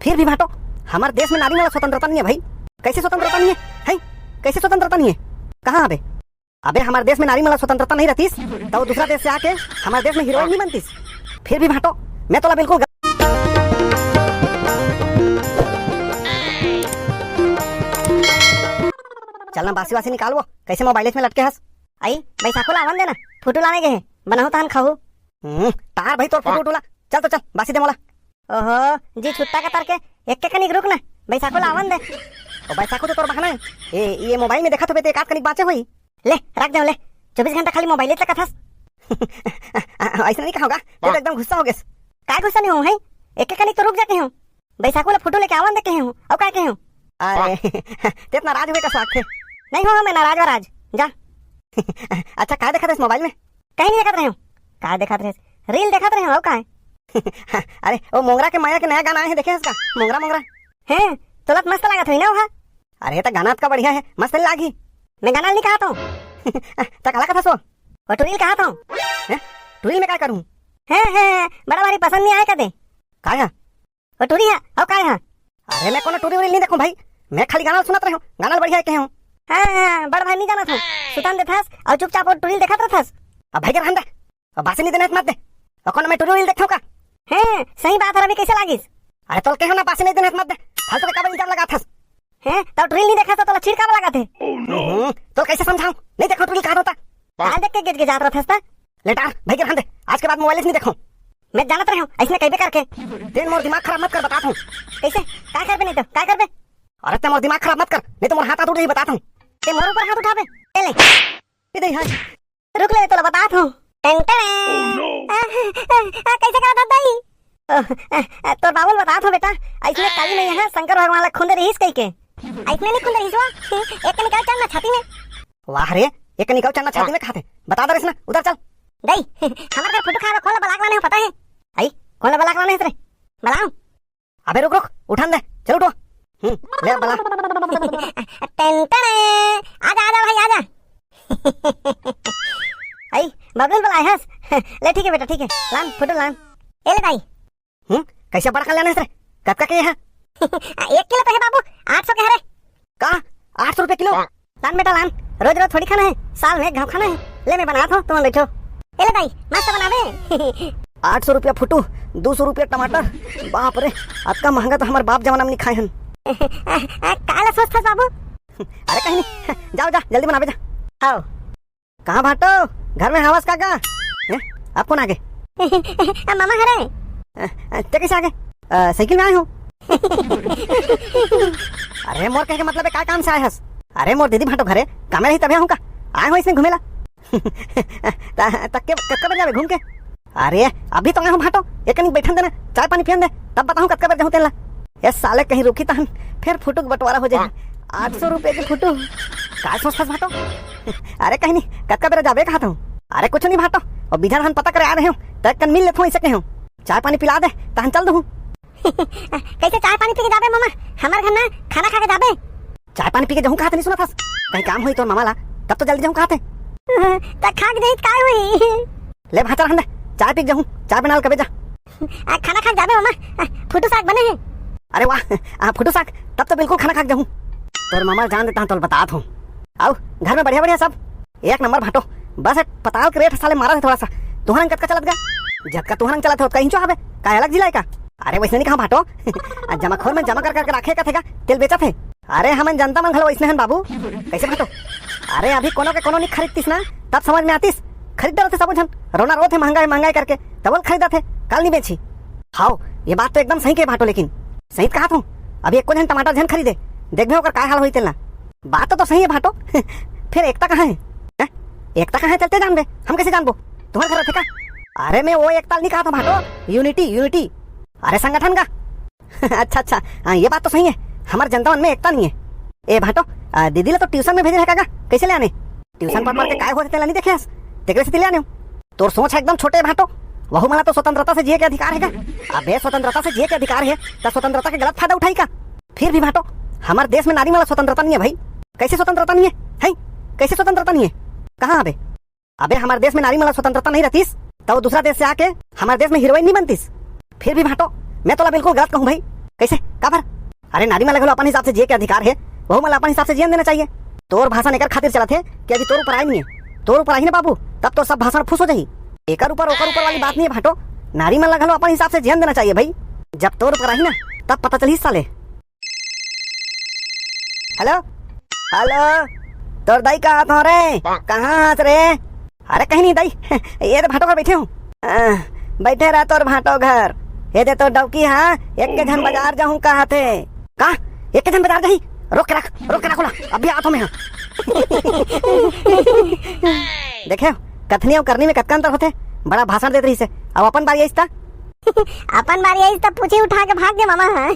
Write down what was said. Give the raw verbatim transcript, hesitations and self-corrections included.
फिर भी भाटो, हमर देश में नारी मन ला स्वतंत्रता नहीं है भाई। कैसे स्वतंत्रता नहीं है? हैं? कैसे स्वतंत्रता नहीं है? कहाँ अबे? अबे, हमर देश में नारी मन ला स्वतंत्रता नहीं रहतीस, त वो दूसरा देश से आके हमर देश में हीरोइन नहीं बनतीस। फिर भी भाटो, मैं तोला बिल्कुल गलत। चल ना, बासी वासी निकाल वो, कैसे मोबाइल में लटके हस? आई, बैसाखो ला आवन दे ना, फोटो लाने गए हैं, बनाहूं तहन खाहू। हम्म, तार भाई तोर फोटो उटो ला, चल तो चल, बासी दे मोला। ओहो, जी छुट्टा के तार के, एक के कनिक रुक ना, बैसाखो ला आवन दे। ओ बैसाखो तो तोर बहाना है। ए, ये मोबाइल में देखत होबे त एकाध कनिक बाँचे होही। ले, रख दे ले, चौबीस घंटा खाली मोबाइल तक कथस। ऐसा नहीं कहोगा, तू तो एकदम गुस्सा हो गेस। काय गुस्सा नहीं हूँ, है? एक के कनिक तो रुक जाते हूँ। बैसाखो ला फोटो लेके आवन दे कहे हूँ, अब काय कहे हूँ? अरे, ते इतना राज हुए का स्वाद थे। नहीं हो, मैं नाराज वा राज, जा। अच्छा, काय देखत हस मोबाइल में? कहीं नहीं देखत रहे हूँ। काय देखत रहे? रील देखत रहे हूँ, अब काय? अरे, वो मोंगरा के माया के नया गाना आए हैं, देखे हस का? मोंगरा मोंगरा। हैं, तोला त मस्त लागत होई ना वो? अरे, त गाना अतका बढ़िया है, मस्त नहीं लागी? मैं गाना नहीं कहा था। त काला कथा सो? वो टुरील कहा था। हैं? टुरील में काय करूँ? हैं, हैं, बड़ा भारी पसंद नहीं आए कदे। काय है? वो टुरी है, हो काय है? अरे, मैं कोनो टुरी उरी नहीं देखूँ भाई, मैं खाली गाना सुनत रहे हूँ, गाना बढ़िया है कहे हूँ। हाँ, हाँ, बड़ भाई नहीं जानत हूँ, सुतन देथस और चुपचाप वो टुरील देखत रहथस। अब भाई के रहन दे, अब बासी नहीं देने मत दे। और कोनो मैं टुरी उरी देखता हूँ का? हैं, सही बात है रवि, कैसे लागिस? अरे, तोल कहे ना बासी नहीं देने मत दे, फालतू के काबर इल्जाम लगाथस। हैं, तब टुरील नहीं देखा था, तोला चीड़ काबर लगाथे? हम्म, तोल कैसे समझाऊं? नहीं देखो टुरील कहा होता। काल देख के गिज गिजात रहथस ता। ले डार, भाई के रहन दे, आज के बाद मोबाइल नहीं देखो। मैं जानत रहे हूँ, ऐसने कहबे करके। तेन मोर दिमाग खराब मत कर, बतात हूँ। कैसे? काय करबे नहीं तो, काय करबे? अरे, ते मोर दिमाग खराब मत कर, नहीं तो मोर हाथ हाथ उठ जाही, बतात हूँ। ते मोर ऊपर हाथ उठाबे? ए ले। ये दे, हाँ। रुक ले, तोला बतात हूँ। Ten ten. आ, आ, आ, कैसे करत हस दाई? ओ, आ, आ, तोर बाबू ल बतात हूँ बेटा, ऐसने काली मैया ह शंकर भगवान ला खुंदे रहिस कहिके। ऐसने नहीं खुंदे रहिस वो, एक निकाल चढ़ना छाती में। वाह रे, एक निकाल चढ़ना छाती में खाथे। बता दे रे इसने, उधर चल। दाई, हमर घर फोटो खावा, कौन ला बलाक लाने हो पता है? आई, कौन ला बलाक लाने है तेरे? बलाओ। अबे रुक, रुक, उठन दे, चल उठो। हम्म, ले बला। टेन टेन, आजा, आजा भाई, आजा। आई, बबलू ल बलाए हस? ले ठीक है बेटा, ठीक है, लान, फोटो लान। ए ले दाई। हम्म, कैसे बड़ा कर लेना है तेरे? कतका के है? एक किलो तो है बाबू, आठ सौ के है रे। का? आठ सौ रुपये किलो? लान बेटा लान, रोज रोज थोड़ी खाना है, साल में एक घाव खाना है। ले मैं बनात हूँ, तुम बैठो। ए ले दाई, मस्त बनावे। आठ सौ रुपया फुटू, दो सौ रुपया टमाटर। बाप रे, अतका महंगा तो हमर बाप जमाना में नहीं खाए हन। आ, आ, काला सोचथस बाबू? अरे कहीं नहीं, जाओ जा, जल्दी बनावे जा। आओ। कहाँ भाटो? घर में हवस का का? हैं? आप कौन आगे? आ, मामा हरे। अ, अ, ते कैसे आगे? अ, साइकिल में आए हूँ। अरे मोर कहे के मतलब है, का काम से आए हस? अरे मोर दीदी भाटो घरे, कामे रही तभे हूँ का? आए हूँ इसने घूमेला। त-, तक के, कतका बजे आवे घूम के? अरे, अभी तो आए हूँ भाटो, एक कनिक बैठन देना, चाय पानी पियन दे, तब बताहूँ कतका बजे जाहूँ तेला। ए साले कहीं रुकी तहन, फिर फोटो के बंटवारा हो जाए। आठ सौ रुपये के फोटो, का सोचथस भाटो? अरे कहीं नहीं, कतका बेरा जाबे कहत हूँ। अरे कुछ नहीं भाटो, वो बीजा रहन पता करे आ रहे हूँ, त एक कन मिल लेत हूँ, ऐसे कहे हूँ। चाय पानी पिला दे, तहन चल दूँ। कैसे चाय पानी पी के जाबे मामा? हमारे घर ना खाना खा के जाबे। चाय पानी पी के जाहूँ कहत नहीं सुनत हस? कहीं काम होई तोर मामा ला, तब तो जल्दी जाहूँ कहत है। त खा के जाही त काय होई? ले भाचा रहन दे, चाय पी के जाहूँ, चाय बना ल कबे जा। आ, खाना खा के जाबे मामा, आ, फुटू साग बने है। अरे वाह, आ, फुटू साग, तब तो बिल्कुल खाना खा के जाहूँ। तोर मामा जान देता हूँ, तोल बतात हूँ। आओ, घर में बढ़िया बढ़िया सब। एक नंबर भाटो, बस एक पताल के रेट साले मारा थे थोड़ा सा। तुहरंग कतका चलत गा? जतका तुहरंग चलत है, ओतका इंचो हवे। का अलग जिला है का? अरे वैसे नहीं कहा भाटो। आ जमाखोर में जमा कर करके रखे कथे का, तेल बेचत है। अरे हमन जनता मन घलो वैसने हन बाबू। कैसे भाटो? अरे अभी कोनो के कोनो नहीं खरीदतीस ना, तब समझ में आतीस। खरीद डरत है सबो झन। रोना रोत है महंगाई महंगाई करके, तब वो खरीदत है, काल नहीं बेची। हाओ, ये बात तो एकदम सही के भाटो, लेकिन सही कहा तू। अभी एको झन टमाटर झन खरीदे, देखबे ओकर काय हाल होई तेला। बात तो, तो सही है भाटो। फिर एकता कहाँ है? हैं? एकता कहाँ है चलते जानबे, हम कैसे जानबो? तुम्हारे घर रखे का? अरे मैं वो एकता नहीं कहा था भाटो, यूनिटी, यूनिटी। अरे संगठन का। अच्छा अच्छा, हाँ ये बात तो सही है, हमारे जनता मन में एकता नहीं है। ए भाटो, आ, दीदी ला तो ट्यूशन में भेजे रहे का, कैसे ले आने? ट्यूशन पढ़ पढ़ के काय होथे तेला नहीं देखे हस? तेकरे से ले आने हो। तोर सोच है एकदम छोटे भाटो। वहू मला तो स्वतंत्रता से जिए के अधिकार है का? अबे स्वतंत्रता से जिए के अधिकार है, त स्वतंत्रता के गलत फायदा उठाई का? फिर भी भाटो, हमारे देश में नारी मला स्वतंत्रता नहीं है भाई। कैसे स्वतंत्रता नहीं है? है? कैसे स्वतंत्रता नहीं है? कहाँ अबे? अबे हमारे देश में नारी मला स्वतंत्रता नहीं रहतीस, त वो दूसरा देश से आके हमारे देश में हीरोइन नहीं बनतीस। फिर भी भाटो, मैं तोला बिल्कुल गलत कहूँ भाई। कइसे? काबर? अरे, नारी मन ला घलो अपन हिसाब से जिए के अधिकार हे, वहू मन ला अपन हिसाब से जियन देना चाहिए। तोर भाषण एकर खातिर चलत हे कि अभी तोर ऊपर आए नहीं है। तोर ऊपर आही ना बाबू, तब तो सब भाषण फुस हो जाही। एकर ऊपर ओकर ऊपर वाली बात नहीं है भाटो, नारी मन ला घलो अपन हिसाब से जियन देना चाहिए भाई। जब तोर ऊपर आही ना, तब पता चलही साले। हेलो, हेलो, तोर दाई कहाँ हो रे? कहाँ हस रे? अरे कहीं नहीं दाई, ये तो भाटो घर बैठे हूँ। आ, बैठे रह तोर भाटो घर। ये दे तोर डौकी हा, एक के झन बाजार जाहूँ कहा थे। का? एक के झन बाजार जाही? रोक के रख, रोक के रख ओला, अभी आत हूँ मैं हा। देखे, कथनी अउ करनी में कतका अंतर होथे। बड़ा भाषण देत रहिस हे, अब अपन बारी आइस त। अपन बारी आइस त पूछी उठा के भाग गे मामा हा।